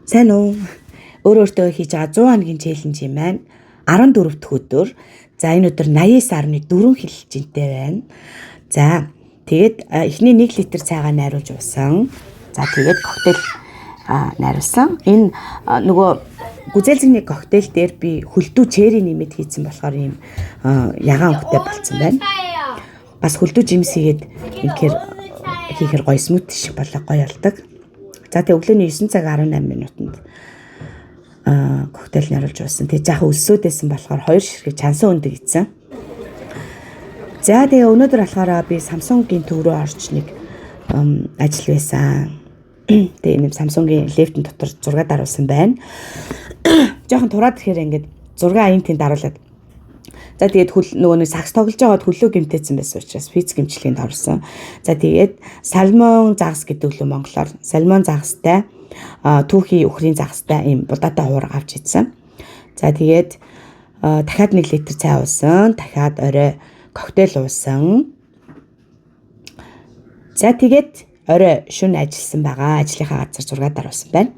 Сайн уу? Өөр өөртөө хийж байгаа 100 хоногийн challenge юм байна. 14 дахь өдөр. За, энэ өдөр 89.4 хэлжинтэй байна. За, тэгээд эхний 1 литр цайгаа найруулж уусан. За, тэгээд коктейл найруулсан. Энэ нөгөө гүзээлзгэний коктейл дээр би хөлдүү cherry нэмээд хийсэн болохоор ийм ягаан өнгөтэй болцсон байна. Бас хөлдүү жимс хийгээд инхээр хийхэр гоё smoothie шиг болоо гоё болдог. За, тэгээ өглөөний 9 цаг 18 минутанд коктейл найруулж уусан. Тэгээ жаахан өлсөөдөөсөн болохоор хоёр ширхэг чансан өндөг идсэн. За, тэгээ өнөөдөр болохоор би Samsung-ийн төв рүү орж нэг ажил байсан. Тэгээ энэ Samsung-ийн лифтэн дотор зураг даруулсан байна. Жоохон тураад ирэхээр ингээд зураг аян тэнд даруулаад. За, тэгээд хөл нөгөө нэг сагс тоглож байгаад хөлөө гэмтээсэн байсан учраас физик эмчилгээнд орсон. За, тэгээд salmon загас гэдэг лөө монголоор salmon загастай түүхий үхрийн загастай ийм будаатай хуурга авч идсэн. За, тэгээд дахиад 1 литр цай уусан. Дахиад орой коктейл уусан. За, тэгээд орой шөнө ажилласан байгаа. Ажлынхаа газар зураг даруулсан байна.